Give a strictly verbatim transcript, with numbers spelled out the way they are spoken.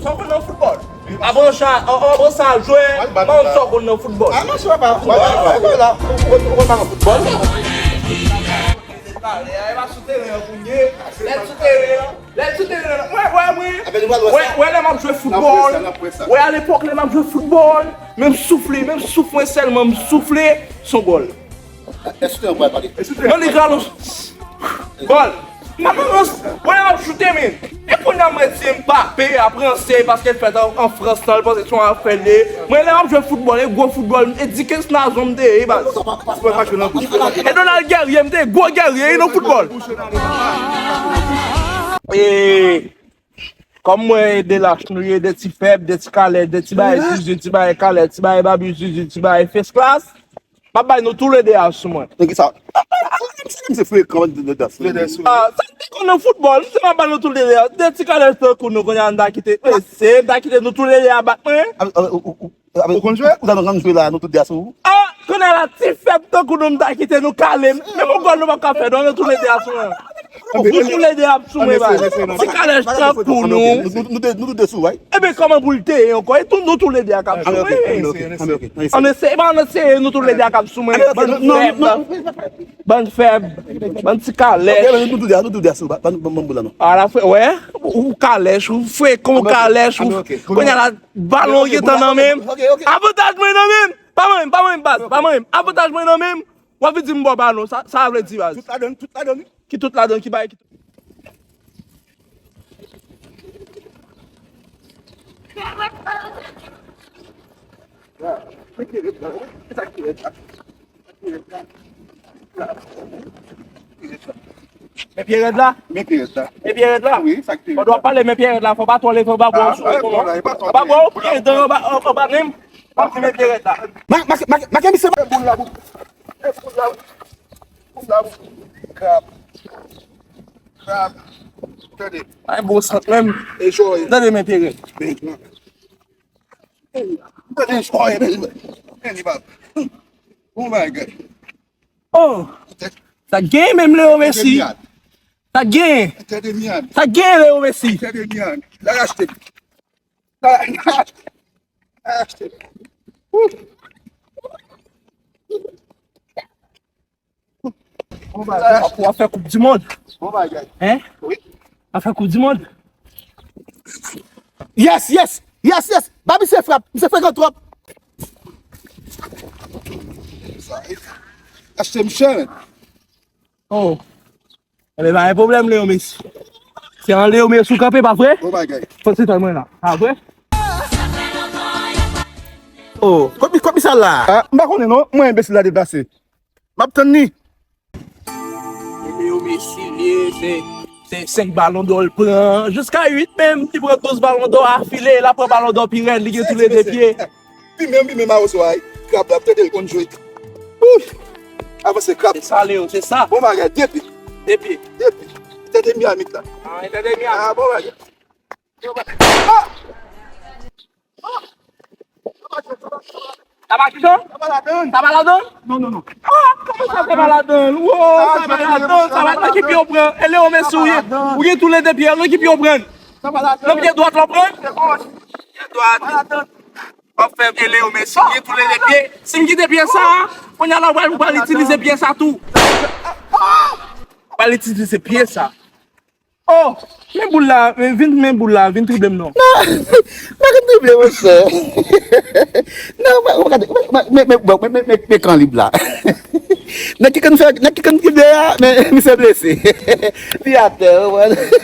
Sa w konn nan foutbòl? Apre sa, apre sa, jwe, ban m sa w konn nan foutbòl. Ah, non, se pa, pa, pa, pa, pa, la, ou, ou, ou konn pa nan foutbòl? Lè sou teren an, mwen, wè, mwen, wè, wè, lè m ap jwe foutbòl, wè, alepòk, lè m ap jwe foutbòl, menm souf li, menm souf mwen sèlman, m soufle, se yon gòl. Mande Carlos. Gòl. M ap ranse. Wè, l ap choute, men. E kounye a, mwen di Mbappé ap ranse paske l fèt an, an Frans lan, l panse se yon afè l ye. Mwen, lè m ap jwe foutbòl, e gwo foutbòl, e Dickens Nazon m te ye, baz. E Donald Guerrier m te ye, gwo Guerrier, e nan foutbòl. E kòm mwen, de lach nou ye, de ti fèb, de ti kalè, de ti bagay zuzu, ti bagay kalè, ti bagay babi zuzu, ti bagay fes klas. M ap bay nou toulede a sou mwen. Nèg sa. Misye frekan de das. Ah, sa te konn nan foutbòl, misye m ap bay nou toulede a. De ti kalèch tankou nou, kounye a n ta kite, mesye, n ta kite nou toulede a bat mwen. Ou konn jwe? Ou ta nan rann jwe la, nou tout de a sou ou. Ah, kounye a la, ti fèb tankou nou, m ta kite nou kale. Menm yon gòl nou p ap ka fè, non, nou toulede a sou mwen. Ou toulede ap sou mwen, baz. Ti kalèch tankou nou. Nou, nou, nou, nou, nou tout de sou, right? Ebyen, kòman pou l te ye ankò? E tou, nou toulede a k ap sou mwen. Ann eseye, ann eseye, nou toulede a k ap sou mwen. Bann fèb. Bann fèb. Bann ti kalèch. Ok, nou toulede a, nou toulede a sou, ban, ban, ban, ban boul la, non. Ala frè, wè, ou kalèch, ou frekan, ou kalèch, ou kounye a la, balon gentan nan men m. Avantaj mwen nan men m. Pa manyen m, pa manyen m, baz, pa manyen m. Avantaj mwen nan men m. W ap vin di m ba w balon, sa, sa vle di, baz. Tout ladann, tout ladann, wi. Ki tout ladann, ki bay, ki tout. Men pye rèd la? Men pye rèd la. Men pye rèd la? Wi, sa k pye rèd la. Fò w pale men pye rèd la, fò w pa twò leve, fò w pa gwo sou. Ah, pa twò leve, pa twò leve. Fò w pa gwo, pye dan anba, anba men m. Make, make, make, make misye. Boul la, boul. Boul la, boul. Boul la, boul. Krab. Krab. Tande. Ay, bon sant menm. Enjoy. Tande men pye rèd. Enjoy. Tande, enjoy, men. Men li pa. Oh my God. Oh! Sa gen menm Leo Messi. Sa gen. Sa gen Leo Messi. La rachte. La rachte. Woo! W ap fè koup di mond. Bon bagay. Hein? Wi. W ap fè koup di mond. Yes, yes, yes, yes. Ba misye frap. Misye frekan twòp. Achte m chè, men. Oh. Ebyen, pa gen pwoblèm, Leo Messi. Se an Leo Messi ou kanpe, pa vre? Bon bagay. Fò se tan mwen la. Pa vre? Oh, kote, kote misye la? Ah, m pa konnen non. Mwen enbesil la deplase. M ap tann li. E Leo Messi li ye, se, se senk balon dò l pran, jiska uit menm, li pran douz balon dò afile, l ap pran balon dò pi rèd, li gen toulede pye. Pi menm, pi menm a oswa, wi. Krab la, tande l konn jwe. Ouf! Avanse, krab. Se sa, Leo, se sa. Bon bagay, de pye. De pye. De pye. Tande Miami la. Ah, tande Miami. Ah, bon bagay. Ah! Sa pa kijan? Sa pa ladann. Sa pa ladann? Non, non, non. Ah, kòman sa, sa pa ladann? Wo, sa pa ladann. Sa pa nan ki pye w pran. E Leo Messi ou ye. Ou gen toulede pye. Nan ki pye w pran? Nan pye dwat la w pran? Pye dwat. W ap fè e Leo Messi. Ou gen toulede pye. Si m kite pye sa, kounye a la, w pral, w pral itilize pye sa tou. W pral itilize pye sa. Oh! Men boul la, men vin men boul la, vin trible m non. Non, pa konn trible, monchè. Non, men, men, men, men, men, men, men kan lib la. Nan ki kan fè, nan ki kan trible a, men misye blese. Li atè, ou konprann?